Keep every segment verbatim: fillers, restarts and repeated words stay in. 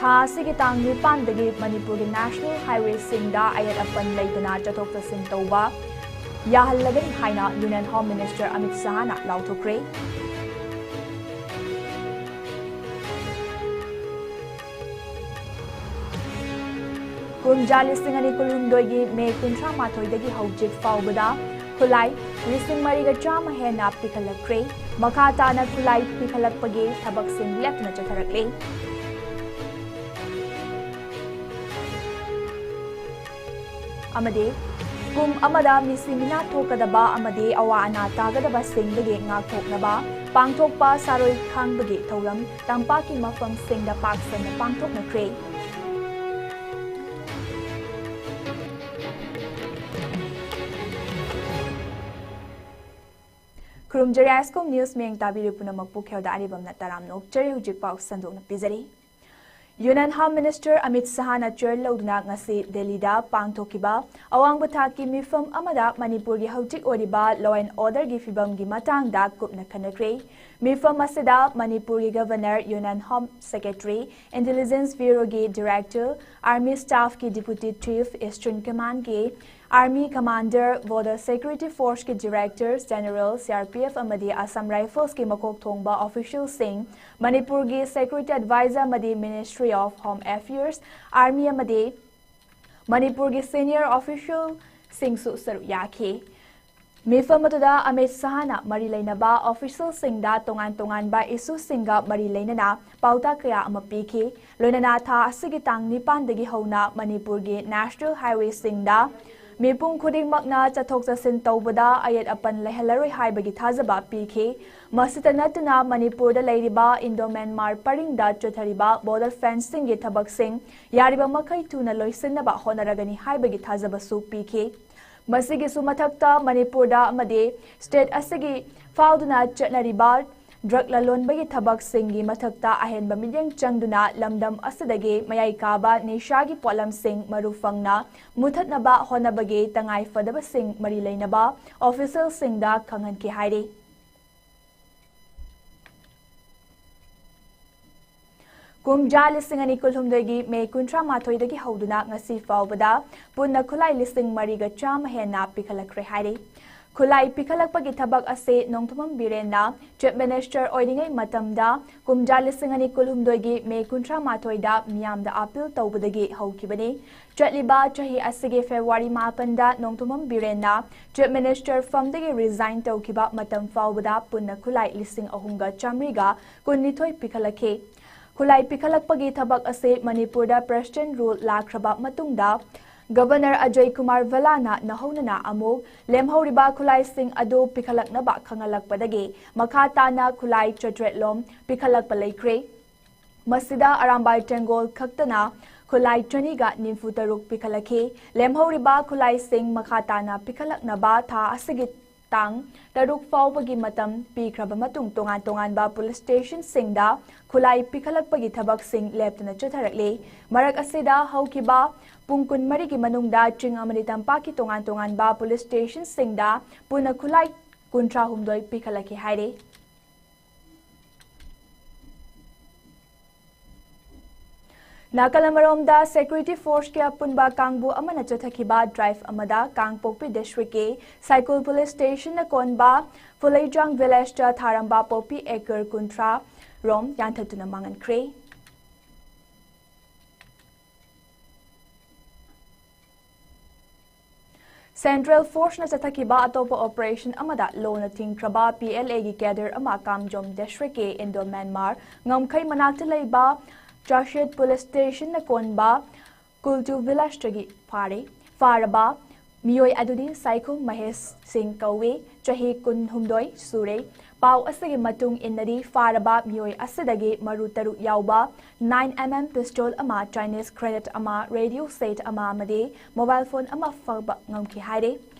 ꯊꯥ ꯑꯁꯤꯒꯤ ꯇꯥꯡ ꯅꯤꯄꯥꯟꯗꯒꯤ ꯃꯅꯤꯄꯨꯔꯒꯤ ꯅꯦꯁꯅꯦꯜ ꯍꯥꯏꯋꯦꯁꯤꯡꯗ ꯑꯌꯦꯠ ꯑꯄꯟ ꯂꯩꯇꯅ ꯆꯠꯊꯣꯛ ꯆꯠꯁꯤꯟ ꯇꯧꯕ ꯌꯥꯍꯜꯂꯒꯅꯤ ꯍꯥꯏꯅ ꯌꯨꯅꯤꯌꯟ ꯍꯣꯝ ꯃꯤꯅꯤꯁꯇꯔ ꯑꯃꯤꯠ ꯁꯍꯥꯅ ꯂꯥꯎꯊꯣꯛꯈ꯭ꯔꯦ꯫ ꯀꯨꯝꯖꯥ ꯂꯤꯁꯤꯡ ꯑꯅꯤ ꯀꯨꯟꯍꯨꯝꯗꯣꯏꯒꯤ ꯃꯦ ꯀꯨꯟꯊ꯭ꯔꯥ ꯃꯥꯊꯣꯏꯗꯒꯤ ꯍꯧꯖꯤꯛ ꯐꯥꯎꯕꯗ ꯈꯨꯠꯂꯥꯏ ꯂꯤꯁꯤꯡ ꯃꯔꯤꯒ ꯆꯥꯝꯃ ꯍꯦꯟꯅ ꯄꯤꯈꯠꯂꯛꯈ꯭ꯔꯦ꯫ ꯃꯈꯥ ꯇꯥꯅ ꯈꯨꯠꯂꯥꯏ ꯄꯤꯈꯠꯂꯛꯄꯒꯤ ꯊꯕꯛꯁꯤꯡ ꯂꯦꯞꯇꯅ ꯆꯠꯊꯔꯛꯂꯤ꯫ ꯑꯃꯗꯤ ꯀꯨꯝ ꯑꯃꯗ ꯃꯤꯁꯤ ꯃꯤꯅꯥ ꯊꯣꯛꯀꯗꯕ ꯑꯃꯗꯤ ꯑꯋꯥ ꯑꯅꯥ ꯇꯥꯒꯗꯕꯁꯤꯡꯗꯒꯤ ꯉꯥꯛꯊꯣꯛꯅꯕ ꯄꯥꯡꯊꯣꯛꯄ ꯁꯥꯔꯣꯏ ꯈꯥꯡꯕꯒꯤ ꯊꯧꯔꯝ ꯇꯝꯄꯥꯛꯀꯤ ꯃꯐꯝꯁꯤꯡꯗ ꯄꯥꯛ ꯁꯟꯅ ꯄꯥꯡꯊꯣꯛꯅꯈ꯭ꯔꯦ꯫ ꯈꯨꯔꯨꯝꯖꯔꯤ ꯑꯥꯏꯁꯀꯣꯝ ꯅ꯭ꯌꯨꯁ ꯃꯤꯌꯦꯡ ꯇꯥꯕꯤꯔꯤꯕ ꯄꯨꯝꯅꯃꯛꯄꯨ ꯈꯦꯜꯗ ꯑꯔꯤꯕꯝꯅ ꯇꯔꯥꯝꯅ ꯑꯣꯛꯆꯔꯤ꯫ ꯍꯧꯖꯤꯛ ꯄꯥꯎ ꯁꯟꯗꯣꯛꯅ ꯄꯤꯖꯔꯤ꯫ ꯌꯨꯅꯤꯌꯟ ꯍꯣꯝ ꯃꯤꯅꯤꯁꯇꯔ ꯑꯃꯤꯠ ꯁꯍꯥꯅ ꯆꯦꯌꯔ ꯂꯧꯗꯨꯅ ꯉꯁꯤ ꯗꯦꯜꯂꯤꯗ ꯄꯥꯡꯊꯣꯛꯈꯤꯕ ꯑꯋꯥꯡꯕ ꯊꯥꯛꯀꯤ ꯃꯤꯐꯝ ꯑꯃꯗ ꯃꯅꯤꯄꯨꯔꯒꯤ ꯍꯧꯖꯤꯛ ꯑꯣꯏꯔꯤꯕ law and orderꯒꯤ ꯐꯤꯕꯝꯒꯤ ꯃꯇꯥꯡꯗ ꯀꯨꯞꯅ ꯈꯟꯅꯈ꯭ꯔꯦ꯫ ꯃꯤꯐꯝ ꯑꯁꯤꯗ ꯃꯅꯤꯄꯨꯔꯒꯤ governor, union home secretary, intelligence ꯕ꯭ꯌꯨꯔꯣꯒꯤ ꯗꯤꯔꯦꯛꯇꯔ, ꯑꯥꯔꯃꯤ ꯁ꯭ꯇꯥꯐꯀꯤ ꯗꯤꯄ꯭ꯌꯨꯇꯤ ꯆꯤꯐ, ꯏꯁꯇꯔꯟ ꯀꯃꯥꯟꯒꯤ ꯑꯥꯔꯃꯤ ꯀꯃꯥꯟꯗꯔ, ꯕꯣꯔꯗꯔ ꯁꯦꯀ꯭ꯌꯨꯔꯤꯇꯤ ꯐꯣꯔꯁꯀꯤ director general, C R P F ꯑꯃꯗꯤ ꯑꯁꯥꯝ ꯔꯥꯏꯐꯜꯁꯀꯤ ꯃꯀꯣꯛ ꯊꯣꯡꯕ ꯑꯣꯐꯤꯁꯤꯌꯦꯜꯁꯤꯡ, ꯃꯅꯤꯄꯨꯔꯒꯤ ꯁꯦꯀ꯭ꯌꯨꯔꯤꯇꯤ ꯑꯦꯗꯚꯥꯏꯖꯔ ꯑꯃꯗꯤ ministry of home affairs, army ꯑꯃꯗꯤ ꯃꯅꯤꯄꯨꯔꯒꯤ ꯁꯤꯅꯤꯌꯔ ꯑꯣꯐꯤꯁꯤꯌꯦꯜꯁꯤꯡꯁꯨ ꯁꯔꯨꯛ ꯌꯥꯈꯤ꯫ ꯃꯤꯐꯝ ꯑꯗꯨꯗ ꯑꯃꯤꯠ ꯁꯍꯥꯅ ꯃꯔꯤ ꯂꯩꯅꯕ ꯑꯣꯐꯤꯁꯤꯌꯦꯜꯁꯤꯡꯗ ꯇꯣꯉꯥꯟ ꯇꯣꯉꯥꯟꯕ ꯏꯁꯨꯁꯤꯡꯒ ꯃꯔꯤ ꯂꯩꯅꯅ ꯄꯥꯎꯇꯥꯛ ꯀꯌꯥ ꯑꯃ ꯄꯤꯈꯤ꯫ ꯂꯣꯏꯅꯅ ꯊꯥ ꯑꯁꯤꯒꯤ ꯇꯥꯡ ꯅꯤꯄꯥꯟꯗꯒꯤ ꯍꯧꯅ ꯃꯅꯤꯄꯨꯔꯒꯤ ꯅꯦꯁꯅꯦꯜ ꯍꯥꯏꯋꯦꯁꯤꯡꯗ ꯃꯤꯄꯨꯝ ꯈꯨꯗꯤꯡꯃꯛꯅ ꯆꯠꯊꯣꯛ ꯆꯠꯁꯤꯟ ꯇꯧꯕꯗ ꯑꯌꯦꯠ ꯑꯄꯟ ꯂꯩꯍꯜꯂꯔꯣꯏ ꯍꯥꯏꯕꯒꯤ ꯊꯥꯖꯕ ꯄꯤꯈꯤ꯫ ꯃꯁꯤꯇ ꯅꯠꯇꯅ ꯃꯅꯤꯄꯨꯔꯗ ꯂꯩꯔꯤꯕ ꯏꯟꯗꯣ ꯃ꯭ꯌꯥꯟꯃꯥꯔ ꯄꯔꯤꯡꯗ ꯆꯠꯊꯔꯤꯕ ꯕꯣꯔꯗꯔ ꯐꯦꯟꯁꯤꯡꯒꯤ ꯊꯕꯛꯁꯤꯡ ꯌꯥꯔꯤꯕ ꯃꯈꯩ ꯊꯨꯅ ꯂꯣꯏꯁꯤꯟꯅꯕ ꯍꯣꯠꯅꯔꯒꯅꯤ ꯍꯥꯏꯕꯒꯤ ꯊꯥꯖꯕꯁꯨ ꯄꯤꯈꯤ꯫ ꯃꯁꯤꯒꯤꯁꯨ ꯃꯊꯛꯇ ꯃꯅꯤꯄꯨꯔꯗ ꯑꯃꯗꯤ ꯁ꯭ꯇꯦꯠ ꯑꯁꯤꯒꯤ ꯐꯥꯎꯗꯨꯅ ꯆꯠꯅꯔꯤꯕ ꯗ꯭ꯔꯒ ꯂꯂꯣꯟꯕꯒꯤ ꯊꯕꯛꯁꯤꯡꯒꯤ ꯃꯊꯛꯇ ꯑꯍꯦꯟꯕ ꯃꯤꯠꯌꯦꯡ ꯆꯪꯗꯨꯅ ꯂꯝꯗꯝ ꯑꯁꯤꯗꯒꯤ ꯃꯌꯥꯏ ꯀꯥꯕ ꯅꯤꯁꯥꯒꯤ ꯄꯣꯠꯂꯝꯁꯤꯡ ꯃꯔꯨ ꯐꯪꯅ ꯃꯨꯊꯠꯅꯕ ꯍꯣꯠꯅꯕꯒꯤ ꯇꯉꯥꯏ ꯐꯗꯕꯁꯤꯡ ꯃꯔꯤ ꯂꯩꯅꯕ ꯑꯣꯐꯤꯁꯤꯌꯦꯜꯁꯤꯡꯗ ꯈꯪꯍꯟꯈꯤ ꯍꯥꯏꯔꯤ꯫ ꯀꯨꯝꯖꯥ ꯂꯤꯁꯤꯡ ꯑꯅꯤ ꯀꯨꯟꯍꯨꯝꯗꯣꯏꯒꯤ ꯃꯦ ꯀꯨꯟꯊ꯭ꯔꯥ ꯃꯥꯊꯣꯏꯗꯒꯤ ꯍꯧꯗꯨꯅ ꯉꯁꯤ ꯐꯥꯎꯕꯗ ꯄꯨꯟꯅ ꯈꯨꯠꯂꯥꯏ ꯂꯤꯁꯤꯡ ꯃꯔꯤꯒ ꯆꯥꯝꯃ ꯍꯦꯟꯅ ꯄꯤꯈꯠꯂꯛꯈ꯭ꯔꯦ ꯍꯥꯏꯔꯤ꯫ ꯈꯨꯠꯂꯥꯏ ꯄꯤꯈꯠꯂꯛꯄꯒꯤ ꯊꯕꯛ ꯑꯁꯤ ꯅꯣꯡꯊꯣꯝꯕꯝ ꯕꯤꯔꯦꯟꯅ Chief Minister ꯑꯣꯏꯔꯤꯉꯩ ꯃꯇꯝꯗ ꯀꯨꯝꯖꯥ ꯂꯤꯁꯤꯡ ꯑꯅꯤ ꯀꯨꯟꯍꯨꯝꯗꯣꯏꯒꯤ ꯃꯦ ꯀꯨꯟꯊ꯭ꯔꯥ ꯃꯥꯊꯣꯏꯗ ꯃꯤꯌꯥꯝꯗ appeal ꯇꯧꯕꯗꯒꯤ ꯍꯧꯈꯤꯕꯅꯤ꯫ ꯆꯠꯂꯤꯕ ꯆꯍꯤ ꯑꯁꯤꯒꯤ February ꯃꯥꯄꯟꯗ ꯅꯣꯡꯊꯣꯝꯕꯝ ꯕꯤꯔꯦꯟꯅ Chief Minister ꯐꯝꯗꯒꯤ resign ꯇꯧꯈꯤꯕ ꯃꯇꯝ ꯐꯥꯎꯕꯗ ꯄꯨꯟꯅ ꯈꯨꯠꯂꯥꯏ ꯂꯤꯁꯤꯡ ꯑꯍꯨꯝꯒ ꯆꯥꯃꯔꯤꯒ ꯀꯨꯟꯅꯤꯊꯣꯏ ꯄꯤꯈꯠꯂꯛꯈꯤ꯫ ꯈꯨꯠꯂꯥꯏ ꯄꯤꯈꯠꯂꯛꯄꯒꯤ ꯊꯕꯛ ꯑꯁꯤ ꯃꯅꯤꯄꯨꯔꯗ President Rule ꯂꯥꯛꯈ꯭ꯔꯕ ꯃꯇꯨꯡꯗ Governor ꯑꯖꯌ ꯀꯨꯃꯥꯔ ꯚꯜꯂꯥꯅ ꯅꯧꯍꯧꯅꯅ ꯑꯃꯨꯛ ꯂꯦꯝꯍꯧꯔꯤꯕ ꯈꯨꯠꯂꯥꯏꯁꯤꯡ ꯑꯗꯨ ꯄꯤꯈꯠꯂꯛꯅꯕ ꯈꯪꯍꯜꯂꯛꯄꯗꯒꯤ ꯃꯈꯥ ꯇꯥꯅ ꯈꯨꯠꯂꯥꯏ ꯆꯥꯇ꯭ꯔꯦꯠ ꯂꯣꯝ ꯄꯤꯈꯠꯂꯛꯄ ꯂꯩꯈ꯭ꯔꯦ꯫ ꯃꯁꯤꯗ ꯑꯔꯥꯝꯕꯥꯏ ꯇꯦꯡꯒꯣꯜ ꯈꯛꯇꯅ ꯈꯨꯠꯂꯥꯏ ꯆꯅꯤꯒ ꯅꯤꯐꯨ ꯇꯔꯨꯛ ꯄꯤꯈꯠꯂꯛꯈꯤ꯫ ꯂꯦꯝꯍꯧꯔꯤꯕ ꯈꯨꯠꯂꯥꯏꯁꯤꯡ ꯃꯈꯥ ꯇꯥꯅ ꯄꯤꯈꯠꯂꯛꯅꯕ ꯊꯥ ꯑꯁꯤꯒꯤ ꯇꯥꯡ ꯇꯔꯨꯛ ꯐꯥꯎꯕꯒꯤ ꯃꯇꯝ ꯄꯤꯈ꯭ꯔꯕ ꯃꯇꯨꯡ ꯇꯣꯉꯥꯟ ꯇꯣꯉꯥꯟꯕ police stationꯁꯤꯡꯗ ꯈꯨꯠꯂꯥꯏ ꯄꯤꯈꯠꯂꯛꯄꯒꯤ ꯊꯕꯛꯁꯤꯡ ꯂꯦꯞꯇꯅ ꯆꯠꯊꯔꯛꯂꯤ꯫ ꯃꯔꯛ ꯑꯁꯤꯗ ꯍꯧꯈꯤꯕ ꯄꯨꯡ ꯀꯨꯟꯃꯔꯤꯒꯤ ꯃꯅꯨꯡꯗ ꯆꯤꯡ ꯑꯃꯗꯤ ꯇꯝꯄꯥꯛꯀꯤ ꯇꯣꯉꯥꯟ ꯇꯣꯉꯥꯟꯕ police stationꯁꯤꯡꯗ ꯄꯨꯟꯅ ꯈꯨꯠꯂꯥꯏ ꯀꯨꯟꯊ꯭ꯔꯥꯍꯨꯝꯗꯣꯏ ꯄꯤꯈꯠꯂꯛꯈꯤ ꯍꯥꯏꯔꯤ꯫ ꯅꯥꯀꯜ ꯑꯃꯔꯣꯝꯗ, security forceꯀꯤ ꯑꯄꯨꯟꯕ ꯀꯥꯡꯕꯨ ꯑꯃꯅ ꯆꯠꯊꯈꯤꯕ drive ꯑꯃꯗ ꯀꯥꯡꯄꯣꯛꯄꯤ districtꯀꯤ ꯁꯥꯏꯀꯨꯜ police stationꯅ ꯀꯣꯟꯕ ꯐꯨꯂꯩꯖꯥꯡ villageꯇ ꯊꯥꯔꯝꯕ ꯄꯣꯄꯤ acre ꯀꯨꯟꯊ꯭ꯔꯥ ꯔꯣꯝ ꯌꯥꯟꯊꯠꯇꯨꯅ ꯃꯥꯡꯍꯟꯈ꯭ꯔꯦ꯫ Central Forceꯅ ꯆꯠꯊꯈꯤꯕ ꯑꯇꯣꯞꯄ operation ꯑꯃꯗ ꯂꯣꯅ ꯊꯤꯡꯈ꯭ꯔꯕ PLAꯒꯤ cadre ꯑꯃ ꯀꯥꯝꯖꯣꯝ districtꯀꯤ Indo-Myanmar ꯉꯝꯈꯩ ꯃꯅꯥꯛꯇ ꯂꯩꯕ ꯆꯥꯁꯦꯠ police stationꯅ ꯀꯣꯟꯕ ꯀꯨꯜꯇꯨ villageꯇꯒꯤ ꯐꯥꯔꯦ꯫ ꯐꯥꯔꯕ ꯃꯤꯑꯣꯏ ꯑꯗꯨꯗꯤ ꯁꯥꯏꯈꯨꯝ ꯃꯍꯦꯁ ꯁꯤꯡ ꯀꯧꯏ, ꯆꯍꯤ ꯀꯨꯟꯍꯨꯝꯗꯣꯏ ꯁꯨꯔꯦ꯫ ꯄꯥꯎ ꯑꯁꯤꯒꯤ ꯃꯇꯨꯡ ꯏꯟꯅꯗꯤ, ꯐꯥꯔꯕ ꯃꯤꯑꯣꯏ ꯑꯁꯤꯗꯒꯤ ꯃꯔꯨ ꯇꯔꯨꯛ ꯌꯥꯎꯕ nine MM pistol ꯑꯃ, Chinese grenade ꯑꯃ, radio set ꯑꯃ ꯑꯃꯗꯤ mobile phone ꯑꯃ ꯐꯪꯕ ꯉꯝꯈꯤ ꯍꯥꯏꯔꯦ꯫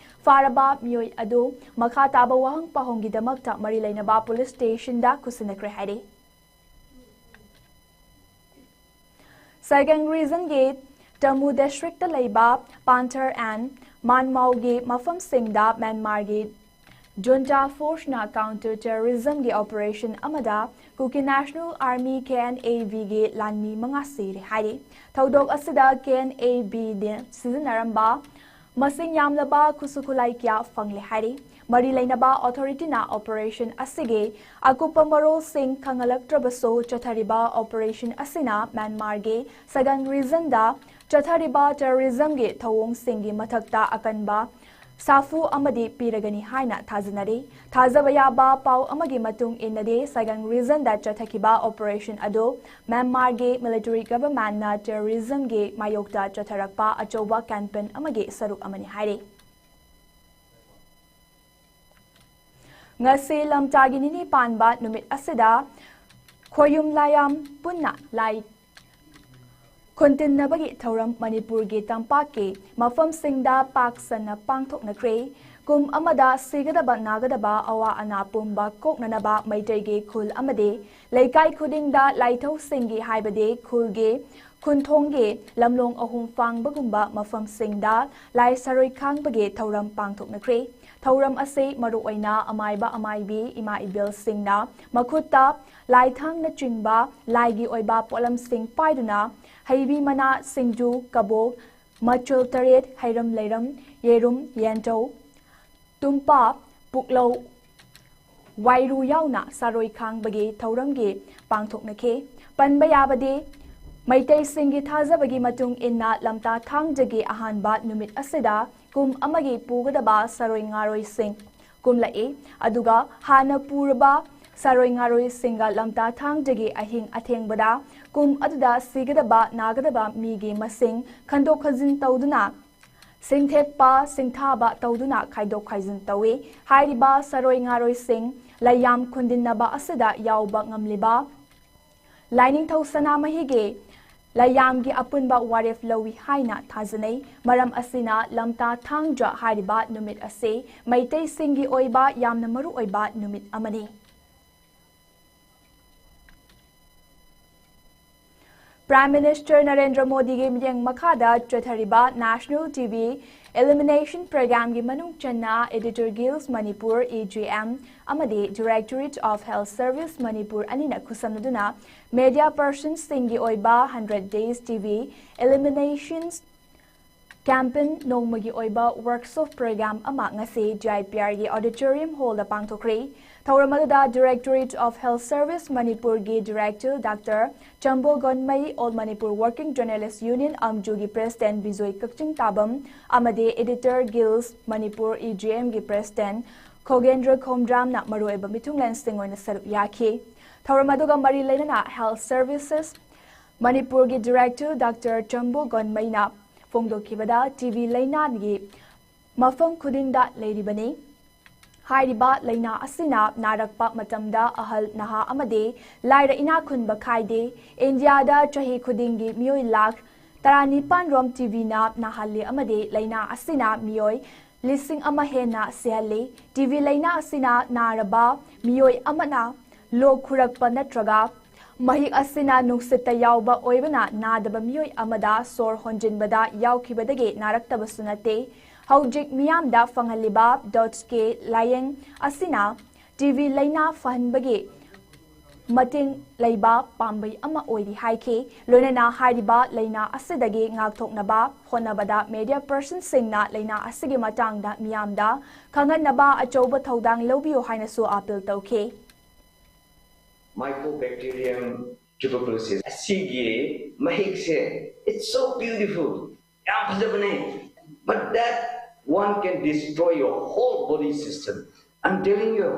ꯐꯥꯔꯕ ꯃꯤꯑꯣꯏ ꯑꯗꯨ ꯃꯈꯥ ꯇꯥꯕ ꯋꯥꯍꯪ ꯄꯥꯎꯍꯪꯒꯤꯗꯃꯛꯇ ꯃꯔꯤ ꯂꯩꯅꯕ police stationꯗ ꯈꯨꯠꯁꯤꯟꯅꯈ꯭ꯔꯦ ꯍꯥꯏꯔꯤ꯫ Sagaing regionꯒꯤ Tamu districtꯇ ꯂꯩꯕ Panthar and Manmaoꯒꯤ ꯃꯐꯝꯁꯤꯡꯗ Myanmarꯒꯤ Junta Force ꯅ counter terrorism ꯒꯤ operation ꯑꯃꯗ Kuki National Army, K N A B ꯒꯤ ꯂꯥꯟꯃꯤ ꯃꯉꯥ ꯁꯤꯔꯦ ꯍꯥꯏꯔꯤ꯫ ꯊꯧꯗꯣꯛ ꯑꯁꯤꯗ K N A B ꯅ ꯁꯤꯖꯤꯟꯅꯔꯝꯕ ꯃꯁꯤꯡ ꯌꯥꯝꯂꯕ ꯈꯨꯠꯁꯨ ꯈꯨꯠꯂꯥꯏ ꯀꯌꯥ ꯐꯪꯂꯦ ꯍꯥꯏꯔꯤ꯫ ꯃꯔꯤ ꯂꯩꯅꯕ authority ꯅ operation ꯑꯁꯤꯒꯤ ꯑꯀꯨꯞꯄ ꯃꯔꯣꯜꯁꯤꯡ ꯈꯪꯍꯜꯂꯛꯇ꯭ꯔꯕꯁꯨ, ꯆꯠꯊꯔꯤꯕ operation ꯑꯁꯤꯅ ꯃ꯭ꯌꯥꯟꯃꯥꯔꯒꯤ ꯁꯒꯪ region ꯗ ꯆꯠꯊꯔꯤꯕ terrorism ꯒꯤ ꯊꯧꯑꯣꯡꯁꯤꯡꯒꯤ ꯃꯊꯛꯇ ꯑꯀꯟꯕ ꯁꯥꯐꯨ ꯑꯃꯗꯤ ꯄꯤꯔꯒꯅꯤ ꯍꯥꯏꯅ ꯊꯥꯖꯅꯔꯤ꯫ ꯊꯥꯖꯕ ꯌꯥꯕ ꯄꯥꯎ ꯑꯃꯒꯤ ꯃꯇꯨꯡ ꯏꯟꯅꯗꯤ, ꯁꯒꯪ region ꯗ ꯆꯠꯊꯈꯤꯕ operation ꯑꯗꯨ ꯃ꯭ꯌꯥꯟꯃꯥꯔꯒꯤ military government ꯅ terrorism ꯒꯤ ꯃꯥꯌꯣꯛꯇ ꯆꯠꯊꯔꯛꯄ ꯑꯆꯧꯕ campaign ꯑꯃꯒꯤ ꯁꯔꯨꯛ ꯑꯃꯅꯤ ꯍꯥꯏꯔꯤ꯫ ꯉꯁꯤ ꯂꯝꯇꯥꯒꯤ ꯅꯤꯅꯤ ꯄꯥꯟꯕ ꯅꯨꯃꯤꯠ ꯑꯁꯤꯗ ꯈꯣꯌꯨꯝ ꯂꯥꯏꯌꯥꯝ ꯄꯨꯟꯅ ꯂꯥꯏ ꯈꯨꯟꯇꯤꯟꯅꯕꯒꯤ ꯊꯧꯔꯝ ꯃꯅꯤꯄꯨꯔꯒꯤ ꯇꯝꯄꯥꯛꯀꯤ ꯃꯐꯝꯁꯤꯡꯗ ꯄꯥꯛ ꯁꯟꯅ ꯄꯥꯡꯊꯣꯛꯅꯈ꯭ꯔꯦ꯫ ꯀꯨꯝ ꯑꯃꯗ ꯁꯤꯒꯗꯕ ꯅꯥꯒꯗꯕ ꯑꯋꯥ ꯑꯅꯥ ꯄꯨꯝꯕ ꯀꯣꯛꯅꯅꯕ ꯃꯩꯇꯩꯒꯤ ꯈꯨꯜ ꯑꯃꯗꯤ ꯂꯩꯀꯥꯏ ꯈꯨꯗꯤꯡꯗ ꯂꯥꯏꯊꯧꯁꯤꯡꯒꯤ, ꯍꯥꯏꯕꯗꯤ ꯈꯨꯜꯒꯤ ꯈꯨꯟꯊꯣꯡꯒꯤ ꯂꯝꯂꯣꯡ ꯑꯍꯨꯝ ꯐꯥꯡꯕꯒꯨꯝꯕ ꯃꯐꯝꯁꯤꯡꯗ ꯂꯥꯏ ꯁꯔꯣꯏ ꯈꯥꯡꯕꯒꯤ ꯊꯧꯔꯝ ꯄꯥꯡꯊꯣꯛꯅꯈ꯭ꯔꯦ꯫ ꯊꯧꯔꯝ ꯑꯁꯤ ꯃꯔꯨꯑꯣꯏꯅ ꯑꯃꯥꯏꯕ ꯑꯃꯥꯏꯕꯤ ꯏꯃꯥ ꯏꯕꯦꯜꯁꯤꯡꯅ ꯃꯈꯨꯠꯇ ꯂꯥꯏꯊꯥꯡꯅꯆꯤꯡꯕ ꯂꯥꯏꯒꯤ ꯑꯣꯏꯕ ꯄꯣꯠꯂꯝꯁꯤꯡ ꯄꯥꯏꯗꯨꯅ ꯍꯩꯕꯤ ꯃꯅꯥ, ꯁꯤꯡꯖꯨ, ꯀꯕꯣꯛ, ꯃꯆꯜ ꯇꯔꯦꯠ, ꯍꯩꯔꯝ ꯂꯩꯔꯝ, ꯌꯦꯔꯨꯝ, ꯌꯦꯟꯊꯧ, ꯇꯨꯝꯄꯥ, ꯄꯨꯛꯂꯧ, ꯋꯥꯏꯔꯨ ꯌꯥꯎꯅ ꯁꯥꯔꯣꯏ ꯈꯥꯡꯕꯒꯤ ꯊꯧꯔꯝꯒꯤ ꯄꯥꯡꯊꯣꯛꯅꯈꯤ꯫ ꯄꯟꯕ ꯌꯥꯕꯗꯤ, ꯃꯩꯇꯩꯁꯤꯡꯒꯤ ꯊꯥꯖꯕꯒꯤ ꯃꯇꯨꯡ ꯏꯟꯅ ꯂꯝꯇꯥ ꯊꯥꯡꯖꯒꯤ ꯑꯍꯥꯟꯕ ꯅꯨꯃꯤꯠ ꯑꯁꯤꯗ ꯀꯨꯝ ꯑꯃꯒꯤ ꯄꯨꯒꯗꯕ ꯁꯥꯔꯣꯏ ꯉꯥꯔꯣꯏꯁꯤꯡ ꯀꯨꯝꯂꯛꯏ꯫ ꯑꯗꯨꯒ ꯍꯥꯟꯅ ꯄꯨꯔꯕ ꯁꯥꯔꯣꯏ ꯉꯥꯔꯣꯏꯁꯤꯡꯒ ꯂꯝꯇꯥ ꯊꯥꯡꯖꯒꯤ ꯑꯍꯤꯡ ꯑꯊꯦꯡꯕꯗ ꯀꯨꯝ ꯑꯗꯨꯗ ꯁꯤꯒꯗꯕ ꯅꯥꯒꯗꯕ ꯃꯤꯒꯤ ꯃꯁꯤꯡ ꯈꯟꯗꯣꯛ ꯈꯟꯖꯤꯟ ꯇꯧꯗꯨꯅ, ꯁꯤꯡꯊꯦꯛꯄ ꯁꯤꯡꯊꯥꯕ ꯇꯧꯗꯨꯅ ꯈꯥꯏꯗꯣꯛ ꯈꯥꯏꯖꯤꯟ ꯇꯧꯏ꯫ ꯍꯥꯏꯔꯤꯕ ꯁꯥꯔꯣꯏ ꯉꯥꯔꯣꯏꯁꯤꯡ ꯂꯩꯌꯥꯝ ꯈꯨꯟꯗꯤꯟꯅꯕ ꯑꯁꯤꯗ ꯌꯥꯎꯕ ꯉꯝꯂꯤꯕ ꯂꯥꯏꯅꯤꯡꯊꯧ ꯁꯅꯥꯃꯍꯤꯒꯤ ꯂꯩꯌꯥꯝꯒꯤ ꯑꯄꯨꯟꯕ ꯋꯥꯔꯦꯞ ꯂꯧꯏ ꯍꯥꯏꯅ ꯊꯥꯖꯅꯩ꯫ ꯃꯔꯝ ꯑꯁꯤꯅ ꯂꯝꯇꯥ ꯊꯥꯡꯖ ꯍꯥꯏꯔꯤꯕ ꯅꯨꯃꯤꯠ ꯑꯁꯤ ꯃꯩꯇꯩꯁꯤꯡꯒꯤ ꯑꯣꯏꯕ ꯌꯥꯝꯅ ꯃꯔꯨꯑꯣꯏꯕ ꯅꯨꯃꯤꯠ ꯑꯃꯅꯤ꯫ Prime Minister ꯅꯔꯦꯟꯗ꯭ꯔ ꯃꯣꯗꯤꯒꯤ ꯃꯤꯠꯌꯦꯡ ꯃꯈꯥꯗ ꯆꯠꯊꯔꯤꯕ National T V Elimination Programmeꯒꯤ ꯃꯅꯨꯡ ꯆꯟꯅ Editor Guilds Manipur, E G M, ꯑꯃꯗꯤ Directorate of Health Service Manipur ꯑꯅꯤꯅ ꯈꯨꯠꯁꯝꯅꯗꯨꯅ media personsꯁꯤꯡꯒꯤ ꯑꯣꯏꯕ hundred days T V eliminations campaign ꯅꯣꯡꯃꯒꯤ ꯑꯣꯏꯕ workshop programme ꯑꯃ ꯉꯁꯤ G I P Rꯒꯤ auditorium hallꯗ ꯄꯥꯡꯊꯣꯛꯈ꯭ꯔꯦ꯫ ꯊꯧꯔꯝ ꯑꯗꯨꯗ Directorate of Health Service Manipurꯒꯤ Director Doctor ꯆꯝꯕꯣ ꯒꯣꯟꯃꯩ, All Manipur Working Journalist Union, ꯑꯝꯖꯨꯒꯤ President Bijoy ꯀꯛꯆꯤꯡ ꯇꯥꯕꯝ ꯑꯃꯗꯤ Editor Guilds Manipur, E G Mꯒꯤ President ꯈꯣꯒꯦꯟꯗ꯭ꯔ ꯈꯣꯝꯗ꯭ꯔꯥꯝꯅ ꯃꯔꯨꯑꯣꯏꯕ ꯃꯤꯊꯨꯡꯂꯦꯟꯁꯤꯡ ꯑꯣꯏꯅ ꯁꯔꯨꯛ ꯌꯥꯈꯤ꯫ ꯊꯧꯔꯝ ꯑꯗꯨꯒ ꯃꯔꯤ ꯂꯩꯅꯅ Health Services ꯃꯅꯤꯄꯨꯔꯒꯤ Director Doctor ꯆꯝꯕꯣ ꯒꯣꯟꯃꯩꯅ ꯐꯣꯡꯗꯣꯛꯈꯤꯕꯗ, T B ꯂꯩꯅꯥꯒꯤ ꯃꯐꯝ ꯈꯨꯗꯤꯡꯗ ꯂꯩꯔꯤꯕꯅꯤ꯫ ꯍꯥꯏꯔꯤꯕ ꯂꯩꯅꯥ ꯑꯁꯤꯅ ꯅꯥꯔꯛꯄ ꯃꯇꯝꯗ ꯑꯍꯜ, ꯅꯍꯥ ꯑꯃꯗꯤ ꯂꯥꯏꯔ, ꯏꯅꯥꯛ ꯈꯨꯟꯕ ꯈꯥꯏꯗꯦ꯫ ꯏꯟꯗꯤꯌꯥꯗ ꯆꯍꯤ ꯈꯨꯗꯤꯡꯒꯤ ꯃꯤꯑꯣꯏ ꯂꯥꯈ ꯇꯔꯥꯅꯤꯄꯥꯟ ꯔꯣꯝ T B ꯅ ꯅꯥꯍꯜꯂꯤ ꯑꯃꯗꯤ ꯂꯩꯅꯥ ꯑꯁꯤꯅ ꯃꯤꯑꯣꯏ ꯂꯤꯁꯤꯡ ꯑꯃ ꯍꯦꯟꯅ ꯁꯤꯍꯜꯂꯤ꯫ T B ꯂꯩꯅꯥ ꯑꯁꯤꯅ ꯅꯥꯔꯕ ꯃꯤꯑꯣꯏ ꯑꯃꯅ ꯂꯣꯛ ꯈꯨꯔꯛꯄ ꯅꯠꯇ꯭ꯔꯒ ꯃꯍꯤꯛ ꯑꯁꯤꯅ ꯅꯨꯡꯁꯤꯠꯇ ꯌꯥꯎꯕ ꯑꯣꯏꯕꯅ ꯅꯥꯗꯕ ꯃꯤꯑꯣꯏ ꯑꯃꯗ ꯁꯣꯔ ꯍꯣꯟꯖꯤꯟꯕꯗ ꯌꯥꯎꯈꯤꯕꯗꯒꯤ ꯅꯥꯔꯛꯇꯕꯁꯨ ꯅꯠꯇꯦ꯫ ꯍꯧꯖꯤꯛ ꯃꯤꯌꯥꯝꯗ ꯐꯪꯍꯜꯂꯤꯕ DOTS ꯀꯤ ꯂꯥꯌꯦꯡ ꯑꯁꯤꯅ T B ꯂꯩꯅꯥ ꯐꯍꯟꯕꯒꯤ ꯃꯇꯦꯡ ꯂꯩꯕ ꯄꯥꯝꯕꯩ ꯑꯃ ꯑꯣꯏꯔꯤ ꯍꯥꯏꯈꯤ꯫ ꯂꯣꯏꯅꯅ ꯍꯥꯏꯔꯤꯕ ꯂꯩꯅꯥ ꯑꯁꯤꯗꯒꯤ ꯉꯥꯛꯊꯣꯛꯅꯕ ꯍꯣꯠꯅꯕꯗ media personsꯁꯤꯡꯅ ꯂꯩꯅꯥ ꯑꯁꯤꯒꯤ ꯃꯇꯥꯡꯗ ꯃꯤꯌꯥꯝꯗ ꯈꯪꯍꯟꯅꯕ ꯑꯆꯧꯕ ꯊꯧꯗꯥꯡ ꯂꯧꯕꯤꯌꯨ ꯍꯥꯏꯅꯁꯨ appeal ꯇꯧꯈꯤ꯫ Mycobacterium tuberculosis ꯑꯁꯤꯒꯤ ꯃꯍꯤꯛꯁꯦ, it's so beautiful, ꯌꯥꯝ ꯐꯖꯕꯅꯦ, but that one can destroy your whole body system. I'm telling you,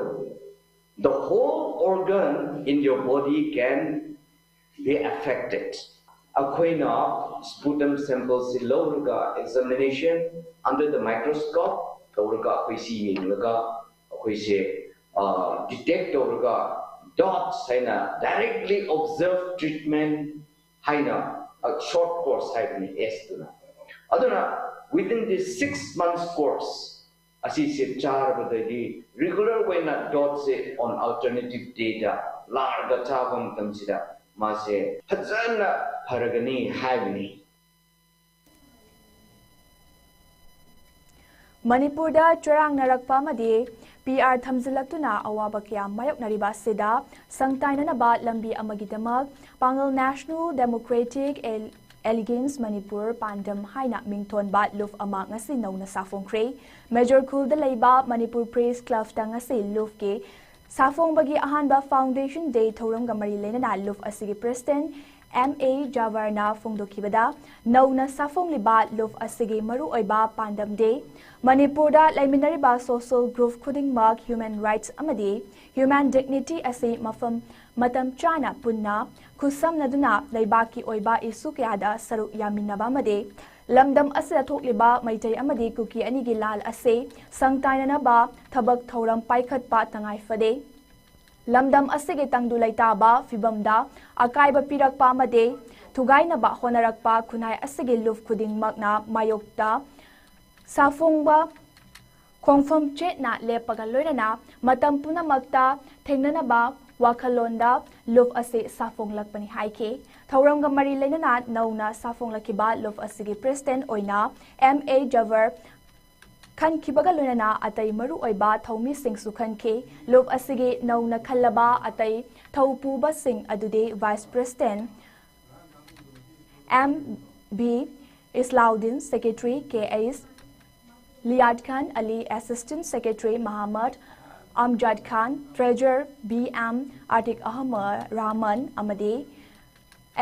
the whole organ in your body can be affected. ꯑꯩꯈꯣꯏꯅ sputum sample ꯁꯤ ꯂꯧꯔꯒ examination under the microscope ꯇꯧꯔꯒ ꯑꯩꯈꯣꯏ ꯁꯤ ꯌꯦꯡꯂꯒ ꯑꯩꯈꯣꯏꯁꯦ detect ꯇꯧꯔꯒ DOTS ꯍꯥꯏꯅ directly observe treatment ꯍꯥꯏꯅ short course ꯍꯥꯏꯕꯅꯤ S ꯗꯨꯅ꯫ ꯑꯗꯨꯅ within this six months course ꯑꯁꯤꯁꯦ ꯆꯥꯔꯕꯗꯒꯤ regular ꯑꯣꯏꯅ DOTS say on alternative day ꯗ ꯂꯥꯛꯑꯒ ꯆꯥꯕ ꯃꯇꯝꯁꯤꯗ ꯃꯥꯁꯦ ꯐꯖꯅ ꯐꯔꯒꯅꯤ ꯍꯥꯏꯕꯅꯤ꯫ ꯃꯅꯤꯄꯨꯔꯗ ꯆꯔꯥꯡꯅꯔꯛꯄ ꯑꯃꯗꯤ ꯄꯤ ꯑꯥꯔ ꯊꯝꯖꯤꯜꯂꯛꯇꯨꯅ ꯑꯋꯥꯕ ꯀꯌꯥ ꯃꯥꯌꯣꯛꯅꯔꯤꯕ ꯑꯁꯤꯗ ꯁꯪꯇꯥꯏꯅꯅꯕ ꯂꯝꯕꯤ ꯑꯃꯒꯤꯗꯃꯛ ꯄꯥꯡꯒꯜ ꯅꯦꯁꯅꯦꯜ ꯗꯦꯃꯣꯀ꯭ꯔꯦꯇꯤꯛ ꯑꯦꯂꯤꯒꯦꯟꯁ ꯃꯅꯤꯄꯨꯔ ꯄꯥꯟꯗꯝ ꯍꯥꯏꯅ ꯃꯤꯡꯊꯣꯟꯕ ꯂꯨꯞ ꯑꯃ ꯉꯁꯤ ꯅꯧꯅ ꯁꯥꯐꯣꯡꯈ꯭ꯔꯦ꯫ ꯃꯦꯖꯣꯔ ꯈꯨꯜꯗ ꯂꯩꯕ ꯃꯅꯤꯄꯨꯔ ꯄ꯭ꯔꯦꯁ ꯀ꯭ꯂꯕꯇ ꯉꯁꯤ ꯂꯨꯞꯀꯤ ꯁꯥꯐꯣꯡꯕꯒꯤ ꯑꯍꯥꯟꯕ ꯐꯥꯎꯟꯗꯦꯁꯟ ꯗꯦ ꯊꯧꯔꯝꯒ ꯃꯔꯤ ꯂꯩꯅꯅ ꯂꯨꯞ ꯑꯁꯤꯒꯤ ꯄ꯭ꯔꯦꯁꯤꯗꯦꯟꯠ ꯑꯦꯝ ꯑꯦ ꯖꯥꯋꯔꯅ ꯐꯣꯡꯗꯣꯛꯈꯤꯕꯗ, ꯅꯧꯅ ꯁꯥꯐꯣꯡꯂꯤꯕ ꯂꯨꯞ ꯑꯁꯤꯒꯤ ꯃꯔꯨꯑꯣꯏꯕ ꯄꯥꯟꯗꯝꯗꯤ ꯃꯅꯤꯄꯨꯔꯗ ꯂꯩꯃꯤꯟꯅꯔꯤꯕ ꯁꯣꯁꯤꯌꯦꯜ ꯒ꯭ꯔꯨꯞ ꯈꯨꯗꯤꯡꯃꯛ ꯍ꯭ꯌꯨꯃꯦꯟ ꯔꯥꯏꯠꯁ ꯑꯃꯗꯤ ꯍ꯭ꯌꯨꯃꯦꯟ ꯗꯤꯒꯅꯤꯇꯤ ꯑꯁꯤ ꯃꯐꯝ ꯃꯇꯝ ꯆꯥꯅ ꯄꯨꯟꯅ ꯈꯨꯠꯁꯝꯅꯗꯨꯅ ꯂꯩꯕꯥꯛꯀꯤ ꯑꯣꯏꯕ ꯏꯁꯨ ꯀꯌꯥꯗ ꯁꯔꯨꯛ ꯌꯥꯃꯤꯟꯅꯕ ꯑꯃꯗꯤ ꯂꯝꯗꯝ ꯑꯁꯤꯗ ꯊꯣꯛꯂꯤꯕ ꯃꯩꯇꯩ ꯑꯃꯗꯤ ꯀꯨꯀꯤ ꯑꯅꯤꯒꯤ ꯂꯥꯜ ꯑꯁꯤ ꯁꯪꯇꯥꯏꯅꯅꯕ ꯊꯕꯛ ꯊꯧꯔꯝ ꯄꯥꯏꯈꯠꯄ ꯇꯉꯥꯏ ꯐꯗꯦ꯫ ꯂꯝꯗꯝ ꯑꯁꯤꯒꯤ ꯇꯪꯗꯨ ꯂꯩꯇꯥꯕ ꯐꯤꯕꯝꯗ ꯑꯀꯥꯏꯕ ꯄꯤꯔꯛꯄ ꯑꯃꯗꯤ ꯊꯨꯒꯥꯏꯅꯕ ꯍꯣꯠꯅꯔꯛꯄ ꯈꯨꯟꯅꯥꯏ ꯑꯁꯤꯒꯤ ꯂꯨꯞ ꯈꯨꯗꯤꯡꯃꯛꯅ ꯃꯥꯌꯣꯛꯇ ꯁꯥꯐꯣꯡꯕ ꯈꯣꯡꯐꯝ ꯆꯦꯠꯅ ꯂꯦꯞꯄꯒ ꯂꯣꯏꯅꯅ ꯃꯇꯝ ꯄꯨꯝꯅꯃꯛꯇ ꯊꯦꯡꯅꯅꯕ ꯋꯥꯈꯜꯂꯣꯟꯗ ꯂꯨꯞ ꯑꯁꯤ ꯁꯥꯐꯣꯡꯂꯛꯄꯅꯤ ꯍꯥꯏꯈꯤ꯫ ꯊꯧꯔꯝꯒ ꯃꯔꯤ ꯂꯩꯅꯅ ꯅꯧꯅ ꯁꯥꯐꯣꯡꯂꯛꯈꯤꯕ ꯂꯨꯞ ꯑꯁꯤꯒꯤ ꯄ꯭ꯔꯦꯁꯤꯗꯦꯟꯠ ꯑꯣꯏꯅ ꯑꯦꯝ ꯑꯦ ꯖꯥꯋꯔ ꯈꯟꯈꯤꯕꯒ ꯂꯣꯏꯅꯅ ꯑꯇꯩ ꯃꯔꯨꯑꯣꯏꯕ ꯊꯧꯃꯤꯁꯤꯡꯁꯨ ꯈꯟꯈꯤ꯫ ꯂꯨꯞ ꯑꯁꯤꯒꯤ ꯅꯧꯅ ꯈꯜꯂꯕ ꯑꯇꯩ ꯊꯧꯄꯨꯕꯁꯤꯡ ꯑꯗꯨꯗꯤ vice president M B Islauddin, secretary K H Liyaqat Khan Ali, assistant secretary Mohammad Amjad Khan, treasurer B M Atiq Ahmad Rahman ꯑꯃꯗꯤ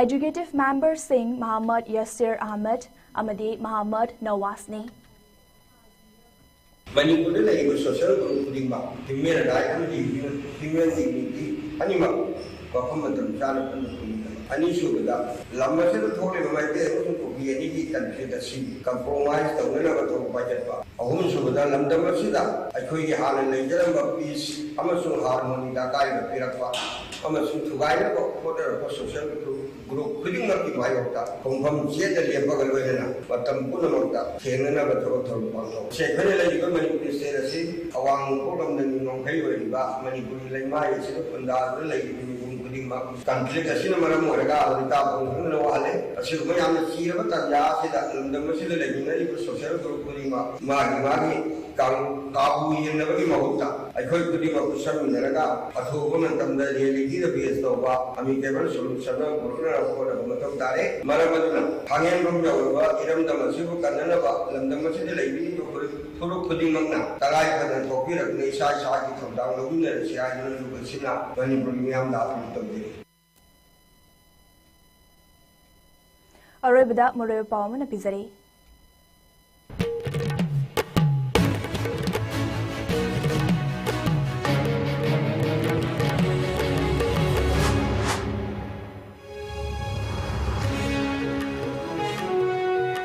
ꯑꯦꯛꯖꯤꯀ꯭ꯌꯨꯇꯤꯚ ꯃꯦꯝꯕꯔꯁꯤꯡ ꯃꯍꯝꯃꯗ ꯌꯥꯁꯤꯔ ꯑꯍꯃꯗ ꯑꯃꯗꯤ ꯃꯍꯝꯃꯗ ꯅꯋꯥꯖꯅꯤ꯫ ꯃꯅꯤꯄꯨꯔꯗ ꯂꯩꯔꯤꯕ ꯁꯣꯁꯤꯌꯦꯜ ꯒ꯭ꯔꯨꯞ ꯈꯨꯗꯤꯡꯃꯛ ꯍ꯭ꯌꯨꯃꯦꯟ ꯔꯥꯏꯠ ꯑꯃꯗꯤ ꯍ꯭ꯌꯨꯃꯦꯟ ꯗꯤꯒꯅꯤꯇꯤ ꯑꯅꯤꯃꯛ ꯃꯐꯝ ꯃꯇꯝ ꯆꯥꯅ ꯄꯨꯟꯅ ꯄꯨꯟꯒꯗꯕ꯫ ꯑꯅꯤꯁꯨꯕꯗ, ꯂꯝ ꯑꯁꯤꯗ ꯊꯣꯛꯂꯤꯕ ꯃꯩꯇꯩ ꯑꯃꯁꯨꯡ ꯀꯨꯀꯤ ꯑꯅꯤꯒꯤ ꯀꯟꯐ꯭ꯂꯤꯛ ꯑꯁꯤ ꯀꯝꯄ꯭ꯔꯣꯃꯥꯏꯁ ꯇꯧꯅꯅꯕ ꯊꯕꯛ ꯄꯥꯏꯈꯠꯄ꯫ ꯑꯍꯨꯝꯁꯨꯕꯗ, ꯂꯝꯗꯝ ꯑꯁꯤꯗ ꯑꯩꯈꯣꯏꯒꯤ ꯍꯥꯟꯅ ꯂꯩꯖꯔꯝꯕ ꯄꯤꯁ ꯑꯃꯁꯨꯡ ꯍꯥꯔꯃꯣꯅꯤꯗ ꯑꯀꯥꯏꯕ ꯄꯤꯔꯛꯄ ꯑꯃꯁꯨꯡ ꯊꯨꯒꯥꯏꯅꯕ ꯍꯣꯠꯅꯔꯛꯄ ꯁꯣꯁꯤꯌꯦꯜ ꯒ꯭ꯔꯨꯞ ꯒ꯭ꯔꯨꯞ ꯈꯨꯗꯤꯡꯃꯛꯀꯤ ꯃꯥꯌꯣꯛꯇ ꯈꯣꯡꯐꯝ ꯆꯦꯠꯅ ꯂꯦꯞꯄꯒ ꯂꯣꯏꯅꯅ ꯃꯇꯝ ꯄꯨꯝꯅꯃꯛꯇ ꯊꯦꯡꯅꯅꯕ ꯊꯕꯛ ꯊꯧꯔꯝ ꯄꯥꯡꯊꯣꯛ꯫ ꯁꯤ ꯑꯩꯈꯣꯏꯅ ꯂꯩꯔꯤꯕ ꯃꯅꯤꯄꯨꯔ ꯁ꯭ꯇꯦꯠ ꯑꯁꯤ ꯑꯋꯥꯡ ꯅꯣꯡꯄꯣꯛ ꯂꯝꯗꯝꯒꯤ ꯉꯝꯈꯩ ꯑꯣꯏꯔꯤꯕ ꯃꯅꯤꯄꯨꯔꯒꯤ ꯂꯩꯃꯥꯏ ꯑꯁꯤꯗ ꯈꯨꯟꯗꯥꯗꯨꯅ ꯂꯩꯔꯤꯕ ꯃꯤꯄꯨꯝ ꯈꯨꯗꯤꯡꯃꯛ꯫ ꯀꯟꯐ꯭ꯂꯤꯛ ꯑꯁꯤꯅ ꯃꯔꯝ ꯑꯣꯏꯔꯒ ꯂꯣꯏꯇꯥ ꯄꯣꯟ ꯈꯪꯗꯅ ꯋꯥꯍꯜꯂꯦ꯫ ꯑꯁꯤꯒꯨꯝꯕ ꯌꯥꯝꯅ ꯆꯤꯔꯕ ꯇꯥꯟꯖꯥ ꯑꯁꯤꯗ ꯂꯝꯗꯝ ꯑꯁꯤꯗ ꯂꯩꯃꯤꯟꯅꯔꯤꯕ ꯁꯣꯁꯦꯜ ꯒ꯭ꯔꯨꯞ ꯈꯨꯗꯤꯡꯃꯛ ꯃꯥꯒꯤ ꯃꯥꯒꯤ ꯀꯥꯡ-, ꯀꯥꯕꯨ ꯌꯦꯡꯅꯕꯒꯤ ꯃꯍꯨꯠꯇ ꯑꯩꯈꯣꯏ ꯈꯨꯗꯤꯡꯃꯛ ꯄꯨꯟꯁꯤꯟꯃꯤꯟꯅꯔꯒ ꯑꯊꯨꯕ ꯃꯇꯝꯗ ꯔꯦꯂꯤꯒꯤꯗ ꯕꯦꯁ ꯇꯧꯕ ꯑꯃꯤꯀꯦꯕꯜ ꯁꯣꯂꯨꯁꯟ ꯑꯃ ꯄꯨꯔꯛꯅꯕ ꯍꯣꯠꯅꯕ ꯃꯊꯧ ꯇꯥꯔꯦ꯫ ꯃꯔꯝ ꯑꯗꯨꯅ ꯍꯥꯡꯍꯦꯟꯐꯝ ꯌꯧꯔꯕ ꯏꯔꯝꯗꯝ ꯑꯁꯤꯕꯨ ꯀꯟꯅꯅꯕ ꯂꯝꯗꯝ ꯑꯁꯤꯗ ꯂꯩꯕꯤꯔꯤꯕ ꯐꯨꯔꯨꯞ ꯈꯨꯗꯤꯡꯃꯛꯅ ꯇꯉꯥꯏ ꯐꯗꯅ ꯊꯣꯛꯄꯤꯔꯛꯇꯨꯅ ꯏꯁꯥ ꯏꯁꯥꯒꯤ ꯊꯧꯗꯥꯡ ꯂꯧꯃꯤꯟꯅꯔꯁꯤ ꯍꯥꯏꯗꯨꯅ ꯂꯨꯕꯁꯤꯅ ꯃꯅꯤꯄꯨꯔꯒꯤ ꯃꯤꯌꯥꯝꯗ ꯑꯄꯤꯜ ꯇꯧꯖꯔꯤ꯫ ꯑꯔꯣꯏꯕꯗ ꯃꯔꯨꯑꯣꯏꯕ ꯄꯥꯎ ꯑꯃꯅ ꯄꯤꯖꯔꯤ꯫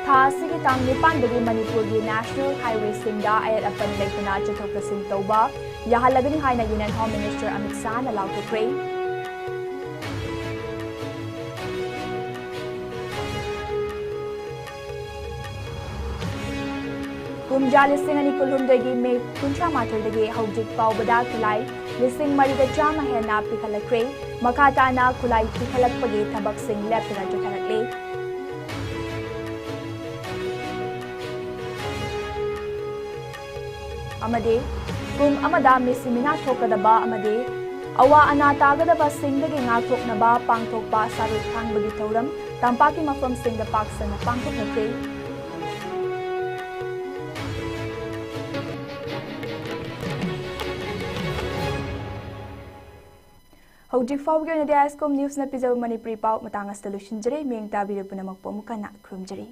ꯊꯥ ꯑꯁꯤꯒꯤ ꯇꯥꯡ ꯅꯤꯄꯥꯟꯗꯒꯤ ꯃꯅꯤꯄꯨꯔꯒꯤ ꯅꯦꯁꯅꯦꯜ ꯍꯥꯏꯋꯦꯁꯤꯡꯗ ꯑꯌꯦꯠ ꯑꯄꯟ ꯂꯩꯇꯅ ꯆꯠꯊꯣꯛ ꯆꯠꯁꯤꯟ ꯇꯧꯕ ꯌꯥꯍꯜꯂꯒꯅꯤ ꯍꯥꯏꯅ ꯌꯨꯅꯤꯌꯟ ꯍꯣꯝ ꯃꯤꯅꯤꯁꯇꯔ ꯑꯃꯤꯠ ꯁꯥꯍꯅ ꯂꯥꯎꯊꯣꯛꯈ꯭ꯔꯦ꯫ ꯀꯨꯝꯖꯥ ꯂꯤꯁꯤꯡ ꯑꯅꯤ ꯀꯨꯟꯍꯨꯝꯗꯣꯏꯒꯤ ꯃꯦ ꯀꯨꯟꯊ꯭ꯔꯥ ꯃꯥꯊꯣꯏꯗꯒꯤ ꯍꯧꯖꯤꯛ ꯐꯥꯎꯕꯗ ꯈꯨꯠꯂꯥꯏ ꯂꯤꯁꯤꯡ ꯃꯔꯤꯒ ꯆꯥꯝꯃ ꯍꯦꯟꯅ ꯄꯤꯈꯠꯂꯛꯈ꯭ꯔꯦ꯫ ꯃꯈꯥ ꯇꯥꯅ ꯈꯨꯠꯂꯥꯏ ꯄꯤꯈꯠꯂꯛꯄꯒꯤ ꯊꯕꯛꯁꯤꯡ ꯂꯦꯞꯇꯅ ꯆꯠꯊꯔꯛꯂꯤ꯫ ꯑꯃꯗꯤ ꯀꯨꯝ ꯑꯃꯗ ꯃꯤꯁꯤ ꯃꯤꯅꯥ ꯊꯣꯛꯀꯗꯕ ꯑꯃꯗꯤ ꯑꯋꯥ ꯑꯅꯥ ꯇꯥꯒꯗꯕꯁꯤꯡꯗꯒꯤ ꯉꯥꯛꯊꯣꯛꯅꯕ ꯄꯥꯡꯊꯣꯛꯄ ꯁꯥꯔꯨꯛ ꯊꯥꯡꯕꯒꯤ ꯊꯧꯔꯝ ꯇꯝꯄꯥꯛꯀꯤ ꯃꯐꯝꯁꯤꯡꯗ ꯄꯥꯛ ꯁꯟꯅ ꯄꯥꯡꯊꯣꯛꯅꯈ꯭ꯔꯦ꯫ ꯍꯧꯖꯤꯛ ꯐꯥꯎꯕꯒꯤ ꯑꯣꯏꯅꯗꯤ ꯑꯥꯏ ꯑꯦꯁ ꯀꯣꯝ ꯅ꯭ꯌꯨꯁꯅ ꯄꯤꯖꯕ ꯃꯅꯤꯄꯨꯔꯤ ꯄꯥꯎ ꯃꯇꯥꯡ ꯑꯁꯤꯗ ꯂꯣꯏꯁꯤꯟꯖꯔꯦ꯫ ꯃꯤꯠꯌꯦꯡ ꯇꯥꯕꯤꯔꯤꯕ ꯄꯨꯝꯅꯃꯛꯄꯨ ꯑꯃꯨꯛ ꯍꯟꯅ ꯈꯨꯔꯨꯝꯖꯔꯤ꯫